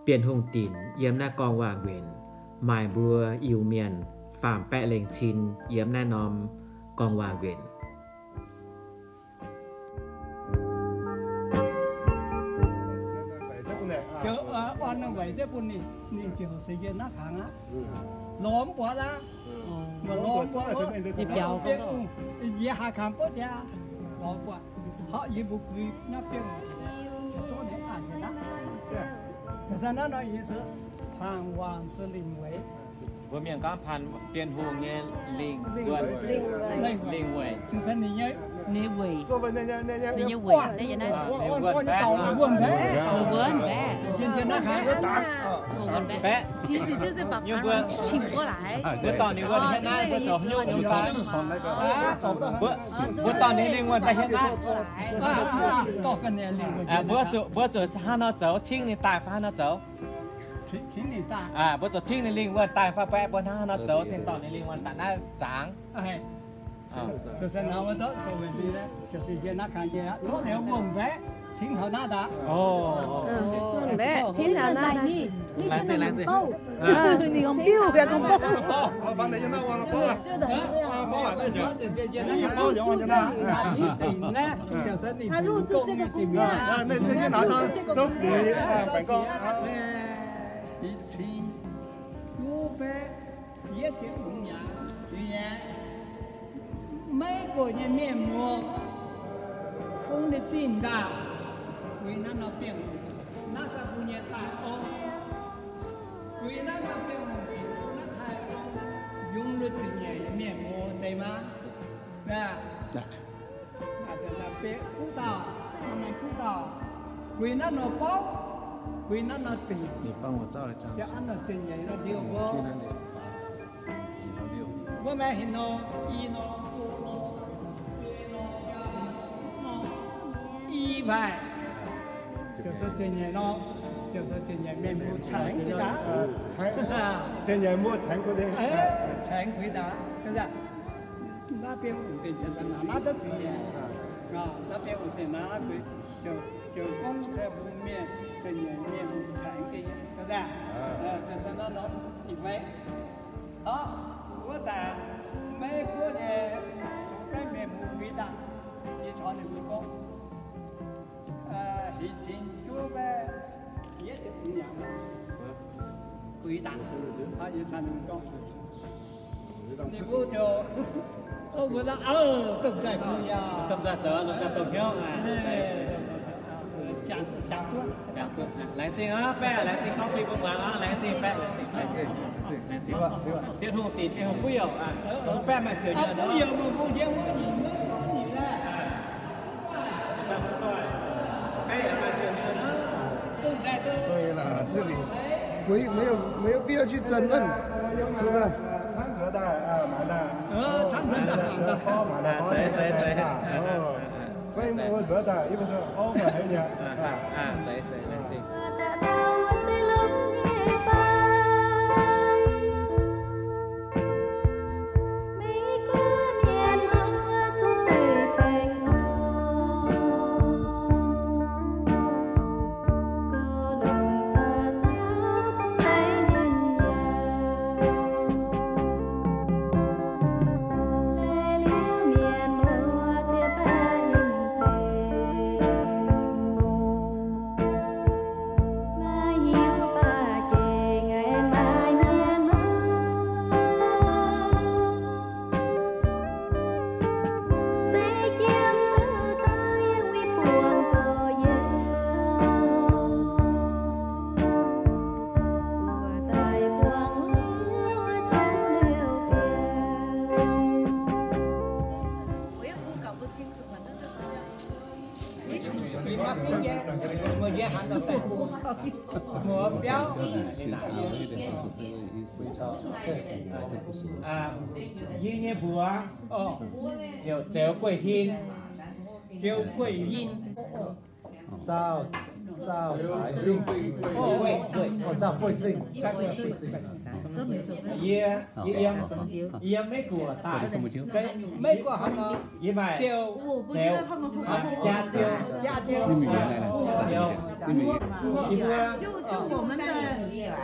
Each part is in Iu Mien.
Bienh Hungh dinc yiem naaiv gorngv waac-nquenc, maaih mbuo Iu-Mienh faam-baeqv lengh cin yiem naaiv norm gorngv waac-nquenc. Ziouc, aa, orn weic jienv bun ninh, ninh ziouc se yie naaiv hnaangx aqv. Lorz mv buatc aqv. Mv lorz mv buatc, yie haiz kangx buov jiex, lorz mv buatc. Hopv yie mbuo gui naaiv biouv, zorqv ninh aqv njiec naaiv. Naaiv nor yie se Paan Wangh Zinh Lingh Weic. Mbuo mienh gorngv Paan Bienh Hungh nyei lingh, lingh weic. Zuqc se ninh nyei, ninh weic, ninh nyei weic se yie naaiv, wuonh baeqv, wuonh baeqv, wuonh baeqv. 其实就是把盘请过来。 Mbuo dorh ninh wuonh hietv naaiv, mbuo zoux haaix nyungc nyei fai? Mbuo dorh ninh lingh wuonh daaih hietv naaiv. Mbuo zuqc, mbuo zuqc hnangv nor zoux, cingv ninh daaih fai hnangv nor zoux? Mbuo zuqc cingv ninh lingh wuonh daaih fai baeqv mbuo hnangv nor zoux cingv dorh ninh lingh wuonh daaih naaiv zaangc? Wuonh baeqv cingv taux naaiv daaih. Ninh biuv biauv gong bouv. Yietv ziepc hmz nyaanh, meiv guoqv nyei mienh muoz fungx ninh zinh ndaangc, guix naaiv norm Bienh Hungh, naaiv se mbuo nyei taaih ong. Guix naaiv norm Bienh Hungh, guix naaiv taaih ong, yungz lui zuqc nyeic mienh muoz zeiz maah. Guv dauh, guv dauh, guix naaiv norm bouv, guix naaiv norm dingc, zinh nyeic norm ndiouh mbuo. Mbuo maaih haaix norm, i norm, o norm, norm, i maaih, ziouc se zinh nyeic norm, ziouc se zinh nyeic mienh muoz caengx guix daaih. Zinh nyeic muoz caengx guix daaih. Caengx guix daaih. Naaiv biauv wuov deix naaiv daaih guix nyei. Naaiv biauv wuov deix naaiv guix, ziouc gorngv se mbuo mienh, zinh nyeic mienh muoz caengx guix nyei. Ih fai, wuov zanc maiv guoqv nyei, sux gaengh mienh muoz guix daaih. Yie caux ninh mbuo gorngv, hingx cin juov maiv yietv deix bun yaac guix daaih. Yie caux ninh mbuo gorngv, ninh mbuo ziouc, mbuo naaiv, domh nzaaih bun yaac, domh nzaaih zoux lungh ganh dongh hnyouv. Jangx duqv. Laengz zingh aqv, Baeqv, laengz zingh gorngv bun mbuo muangx aqv, laengz zingh Baeqv, laengz zingh, laengz zingh. Bienh Hungh dinc, Bienh Hungh buov youc aqv, Baeqv maaih siouc nyei, buov youc mbuo mbuo jiex wuov nyeic, Baeqv yaac maaih siouc nyei. 对啦，这里不，没有，没有必要去争论，是不是？ Zeiz, zeiz, zeiz. Zeiz. Zeiz, zeiz, laengz zingh. Yie nyei mbuox, heuc Zeux Gueiv Hin. Zeux Gueiv Hin. Zaah, Zaah Bueiv Sing. Zaah Bueiv Sing. Yie, yie yiem, yiem Meiv Guoqv daaih. Meiv Guoqv haaix nor? Yie maaih Ziouv, Ziouv, Jaa Ziouv, Jaa Ziouv, Ziouv. Yie mbuo, yie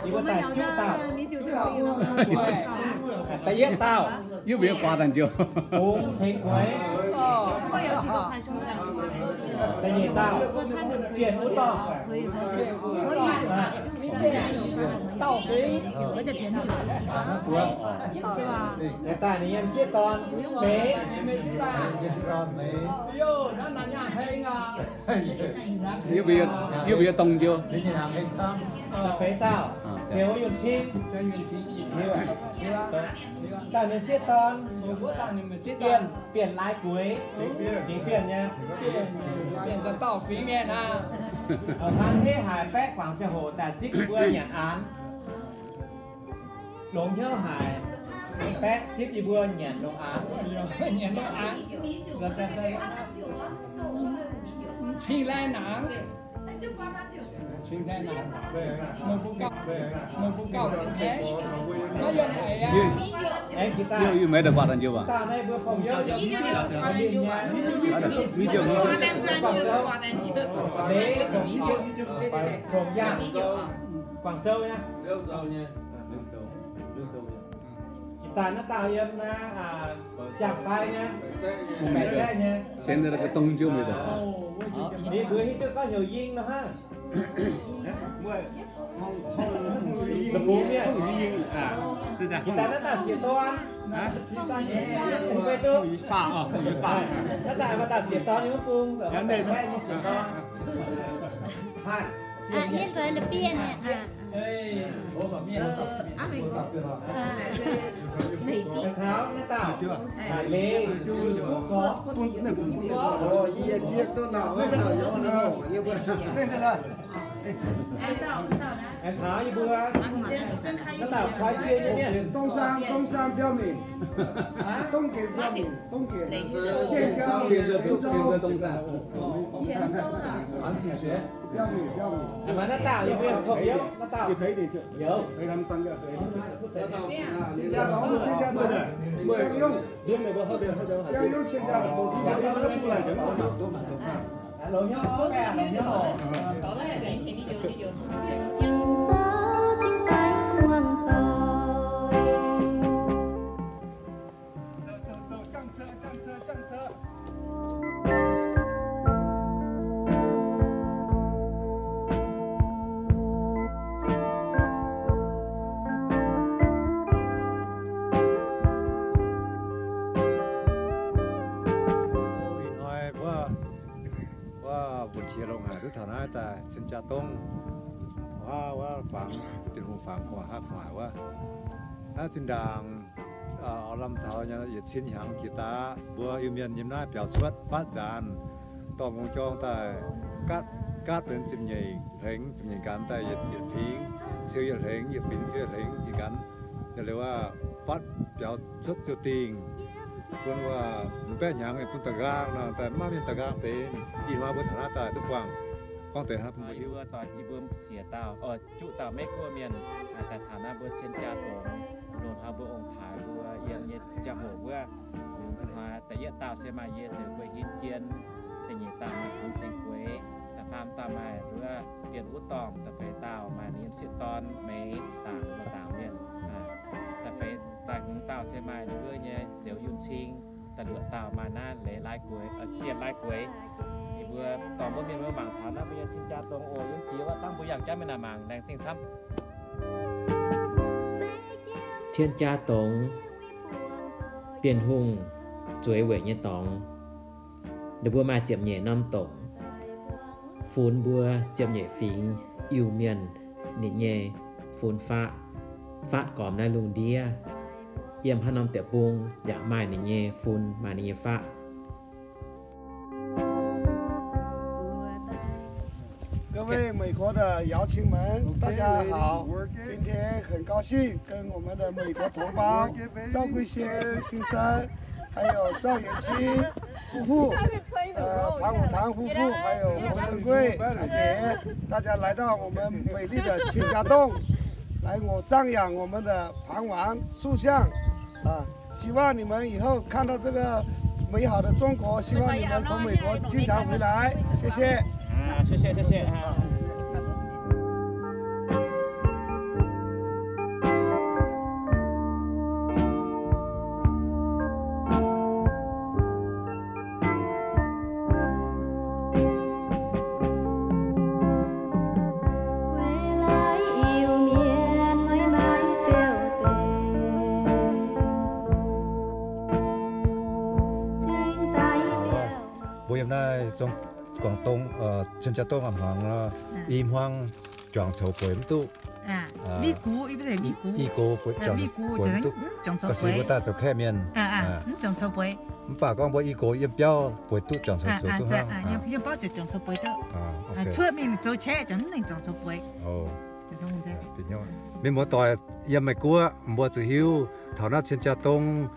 mbuo daaih juqv dauh. Da'yietv dauh, yie mbuo yaac guaax daaih njoux. Bungx Ceng Gueix. Da'nyeic dauh, Bienh Wuov Dorngh. Daaih ninh nyei m'sieqv dorn, Meix. Yie mbuo, yie mbuo dongh njoux. Da'feix dauh, Ziouv Yunh Cing. Daaih ninh m'sieqv dorn, Bienh, Bienh Lai Gueix, fingx Bienh nyei. Hnangv hneiv haic baeqv guangc ziangh hoc daaih zipv yie mbuo nyanc aanx. Longx hnyouv haic, baeqv zipv yie mbuo nyanc longx aanx. Cing laai naanc. Cing laai naanc. Meih mbuo gauh, meih mbuo gauh, maiv yiem haic aqv. Yie, yie maiv daaih guaax daaih njoux aqv. Guangc Zou nyei. Ih zanc naaiv dauh yiem naaiv, aa, Siang-Fai nyei, Baeqc Saeqv nyei. Ninh mbuo hiuv duqv gorngv heuc Ying nor hnangv. La'bungx mienh. Ih zanc naaiv dauh sieqv dorn. Naaiv dauh maaih dauh sieqv dorn yiem wuov bung, Baeqc Saeqv nyei sieqv dorn. Hanh. Aa, yie nzueic la'bieiv naaic. Caux naaiv dauh, aa, Leiz, Gorqv. Caux yie mbuo, naaiv dauh koi cie nyei mienh. Dongh Saang, Dongh Saang biauv mingh. Dongh Gengh biauv mingh, Dongh Gengh. Jieng biauv mingh, Dongh Saang. Biauv mingh, biauv mingh. Maaih naaiv dauh yie mbuo tongx youz, naaiv dauh youz. Ih hnoi wuov, wuov mbu'qiex longx haic, duqv taux naaiv daaih cien jaa dongh wuov, wuov fangx, Bienh Hungh fangx gu'nguaaic haav gu'nguaaic wuov. Naaiv zinh ndaangc, aa, lamh taux yietc cin hnyangx jiex daaih, mbuo Iu-Mienh yiem naaiv biaux cuotv faatv nzaanx, dorh ngongh jorng daaih gaatv, gaatv benx ziepc nyeic hlengx, ziepc nyeic nqanx daaih yietc, yietc fingx siou yietc hlengx, yietc fingx siou yietc hlengx, yietc nqanx. Liuz aac, faatv biaux cuotv ziouc dingh, bun wuov m'baeqv hnyangx bun da'nqaang nor, daaih maiv mienh da'nqaang benx. Ih hnoi mbuo taux naaiv daaih duqv buangh gorngv deix hnangv bun mbuo hiuv. Ih mbuo sieqv dauh, zuqv dauh Meiv Guoqv mienh daaih taux naaiv mbuo cien jaa dongx, loz-hnoi mbuo ong-taaix mbuo yiem nyei ziangh hoc wuov, liuz hnoi da'yietv dauh se maaih yie Ziouc Guei Hinv Jien, da'nyeic dauh maaih Bungx Ceng Gueix, da'faam dauh maaih wuov Bienh Wuov Dorngh, da'feix dauh maaih ninh nyei m'sieqv dorn Meix, dangc, dangc mienh. Da'feix, da'hmz dauh se maaih ninh wuov nyei Ziouc Yunh Cing, da'luoqc dauh maaih naaiv Leiz Lai Gueix, Bienh Lai Gueix. Yie mbuo dorh mbuo mienh mbuo mangc taux naaiv mbuo nyei cien jaa dongx oc, yiem jiex wuov dangh mbuo yangh jauv mingh naaic mangc laengz zingh camv. Cien jaa dongx, Bienh Hungh zueiz weic nyei dorngx. Ninh mbuo maaih ziepc nyeic norm dongc, funx mbuo ziepc nyeic fingx Iu-Mienh ninh nyei fun faqv, fatv gormx naaiv lungh ndiev. Yiem haaix norm deic-bung yaac maaih ninh nyei fun, maaih ninh nyei fatv. 各位美国的邀请们，大家好！今天很高兴跟我们的美国同胞赵贵先先生，还有赵元清夫妇，呃，盘武堂夫妇，还有洪胜贵姐，大家来到我们美丽的千家洞，来我瞻仰我们的盘王塑像，啊，希望你们以后看到这个美好的中国，希望你们从美国经常回来，谢谢。啊，谢谢，谢谢啊。 Mbuo yiem naaiv Guangv Dong, Cien Jaa Dongh a'hmuangx, i hmuangv juangc coux bueix mv duqv. I gox, i gox juangc coux bueix mv duqv. Ga'sie mbuo daaih zoux kaeqv mienh. Mv baac gorngv mbuo i gox yiem biauv bueix duqv juangc coux zoux duqv hnangv. Cuotv mingh zoux qaqv, mv nengc juangc coux bueix. Mienh muoz-doic yiem Meiv Guoqv, mbuo zuqc hiuv taux naaiv Cien Jaa Dongh,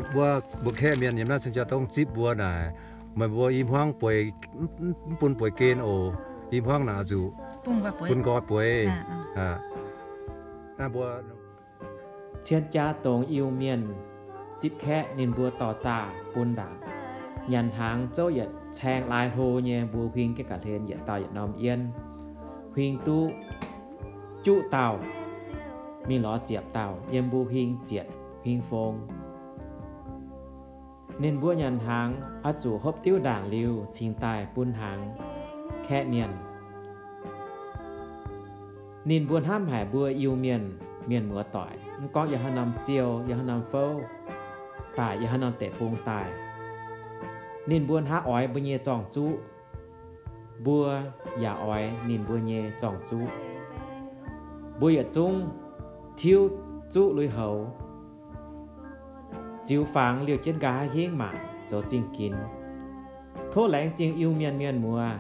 mbuo, mbuo kaeqv mienh yiem naaiv Cien Jaa Dongh zipv mbuo naaic, meih mbuo i hmuangv bueix, mv bun bueix gen oc. I hmuangv naaic zuqc bun nqoi bueix. Naaiv mbuo Cien Jaa Dongh Iu-Mienh zipv kaeqv ninh mbuo dorh zaah bun ndaangc. Nyanc hnaangx zouv yietc caeng lai hlo nyei, mbuo huing jienv ga'hlen yietc dauh yietc norm yiem, huing duqv juqv dauh mingh lorz ziepc dauh, yiem mbuo huing zietc huing fong. Ninh mbuo nyanc hnaangx oix zuqc hopv diuv ndaangc liuz cingx daaih bun hnaangx kaeqv mienh. Ninh mbuo hnamv haic mbuo Iu-Mienh mienh muoz-doic, mv gorngv yiem haaix norm ziou, yiem haaix norm fouv daaih, yiem haaix norm deic-bung daaih, ninh mbuo hnangv oix mbuo nyei zorng-zuqv, mbuo yaac oix ninh mbuo nyei zorng-zuqv. Mbuo yietc zungv tiuv zuqv lui-houx, ziux fangx liouh jienv nqa'haav hingv mangc zoux zingh ginx. Tov laengz zingh Iu-Mienh mienh muoz,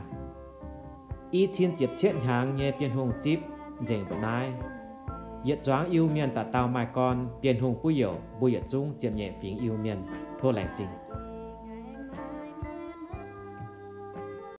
i cin ziepc cietv hnyangx nyei Bienh Hungh zipv nzengc mbu'naaiv. Yietc zuangx Iu-Mienh da'dauh maaih gorn, Bienh Hungh buv youc mbuo yietc zungv ziepc nyeic fingx Iu-Mienh. Tov laengz zingh.